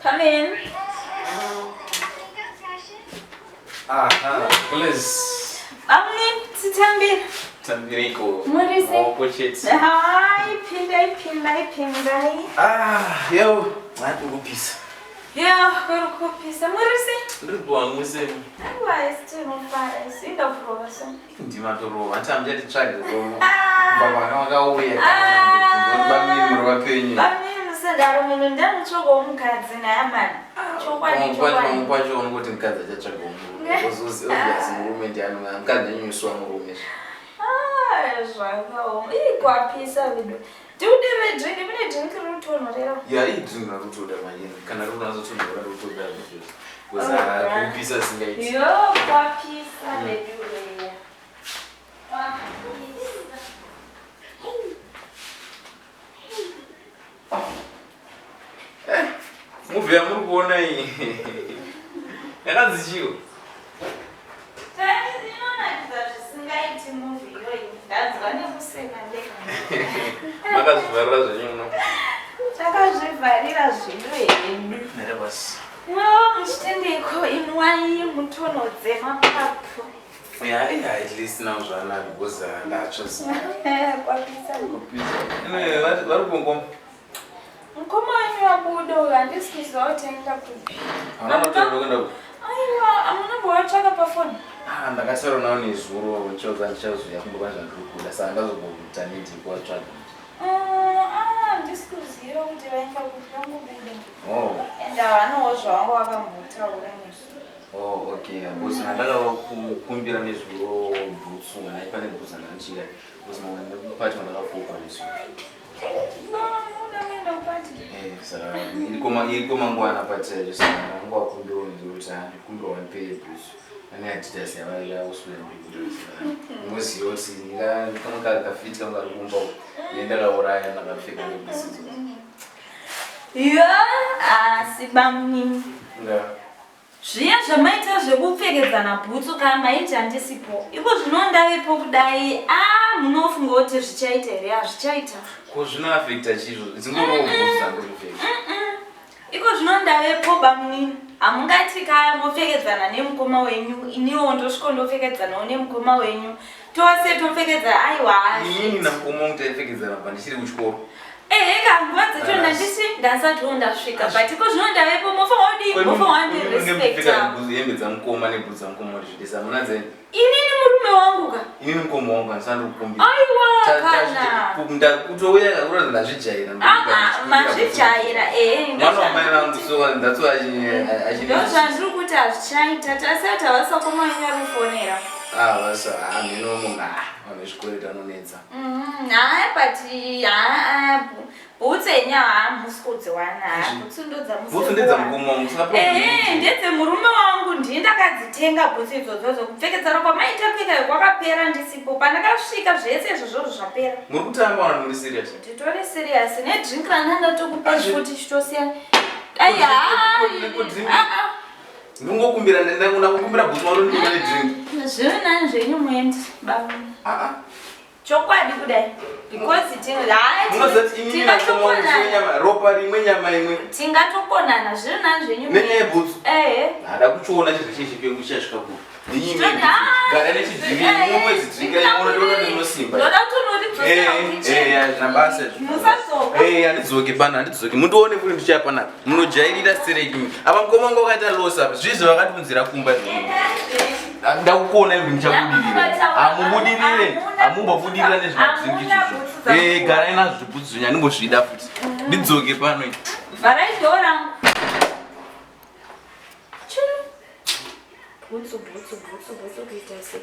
Come in. Aha, please. Amni, titambire. Tambiriko. Muri sei? Maoko chete. Hai, pindai, pindai, pindai. Ah, yo, ndiri kupisa. Yo, kuri kupisa. Muri sei? Ndiri kuwangu sei? Aiwa, isi tinofara isu indakurova so. Ndimatorova, hanti hamuchatitsvage kuno. Ah. Baba vanga vakauya Ah. bamini muri vapenyu. Bamini musadaro munhu ndianotsvagawo mukadzi naye amana. Chokwadi, Pamwe pacho chokwadi. pacho unongoti mukadzi achatsvagawo murume. Because obvious murume ndiye anonga mukadzi anyanyiswa murume. Ah, zvakaoma. Ii kwapisa vedu. Tiudeve drink, mune drink riri kutonhorera. Ya, ii drink rakutoda manje. Kana riri kunatsotonhora rikutoda zvose. Because Alright. kupisa singaiti. Yo, kwapisa vedu weya. Kwapisa. Movie yamuri kuona iyi. Yakanzi chiwo. Tani inonakidza zvisingaiti movie iyoyi. Ndanzwa nekuseka ndega. Makazvivharira zvenyu muno. Takazvivharira zvedu hedu. Nere basi. No, muchitendeko inwai mutonhodze mapapu. Yeah, yeah, at least now zvanaka because ndatsva Kwapisa. kupisa. Anyway, vari kungoma. Mukoma wenyu wabuda uyu handisi kuziva kuti aenda kupi. Hauna kutorera kuenda kupi? Aiwa, hamuna mbovatsvaka pafoni. Ah, ndakataura navo nezuro ndichaudza ndichazoya kumba kwazvandiri kuda saka ndazomboita need yekuvatsvaga. Ah, handisi kuziva kuti vaenda kupi vangobuda. Oh, And havanawo zvavanga vakambotaura nesu. oh, okay. Because ndakavakumbira nezuro bhutsu, kana pane bhutsu dzandandichida. Because mamwe ndakupati mandakapfukwa nezuro. No, munoda kuenda kupati. Eh, saka iriko mangwana but just ndangovakumbirawo nezuro kuti ah, ndikumbira wandipe bhutsu. Ane Adidas yavaiya kuswera ndikuda. Unoziva kuti kamwe kafiti kangu kari kumba uko. Ine ndakauraya ndakapfeka nebhutsu idzodzo. Yo, asi bamnini. Nga. Zviya zvamaita zvekupfekedzana bhutsu kana maiti handisipo. Iko zvino ndavepo kudai, ah, munofunga kuti zvichaita here? Hazvichaita. Ko zvinoafekta chizvo dzingoriwo bhutsu dzandiri kupfeka. Iko zvino ndavepo bamnini. Hamungati kaya mopfekedzana nemukoma wenyu, iniwo ndosviko ndopfekedzanawo nemukoma wenyu. Tose topfekedza aiwa. Inini namukoma wangu taipfekedzana kubva ndichiri kuchikoro. Ehe ka nguva dzacho ndandisi ndasatiwo ndasvika but iko zvino ndavepo mofanira kudii mofanira kundirespecta. Hembe dzamukoma nebhutsu dzamukoma kuti zvidesa hamuna dzenyu. Inini murume wangu ka. Inini mukoma wangu handisandi kukumbira. Aiwa kana. Ndakutouya kuratidza ndazvijaira. Ah, ah, mazvijaira ehe. Mwana wamai vangu so that's why achini. Ndozvandiri kuti hazvichaita tasati havasakoma wenyu vari kufonera. Ah, vasa hameno munhu ah, vanhu vezvikwereti anonetsa. Haya but haa bhutsu henyu hamusi kudziwana bhutsu Bhutsu ndedzamukoma wangu saka Ehe, ndedzemurume wangu ndini ndakadzitenga bhutsu idzodzo kupfekedzana kwamaita pfeka kwakapera ndisipo pandakasvika zvese izvozvozvo zvapera Muri kutamba vanhu muri serious. titori serious nedrink randandatokupa Azvi- futi chitosiyana ai haa Kudrink? Ndingokumbira ndakumbira bhutsu vanondikumbira nedrink. zviri nani zvenyu muendi baba Ah ah. Chokwadi kudai because Munoziva kuti inini namukoma wangu tine nyama ropa rimwe nyama imwe tingatokonana zviri nani zvenyu nenyaya yebhutsu. ehe Hada kuchiona chizvo chechipengu chichasvika ku. Chitoti, ah, Gara nechidhiri mumwe dzidringa imwe unotoona ndinosimba. ndoda kutonoridzosera Eh, hazvina basa izvo. musadzoka Eh, handidzoki pano, handidzoki. Mundione kuri ndichiya panapa. Munojairira stereki. Apa mukoma wangu wakaita loss apa. Zvizvo vakatiunzira kumba izvo. Ndakukuona izvi ndichabudirira. Hamubudirire. Hamumbobudirira nezvimadringi izvozvo. Eh, garai nazvo zvibhutsu zvenyu handimbozvida futi. Ndidzoke pano. Vharai dhoo rangu. Chino. Bhutsu, bhutsu, bhutsu, bhutsu kuita sei?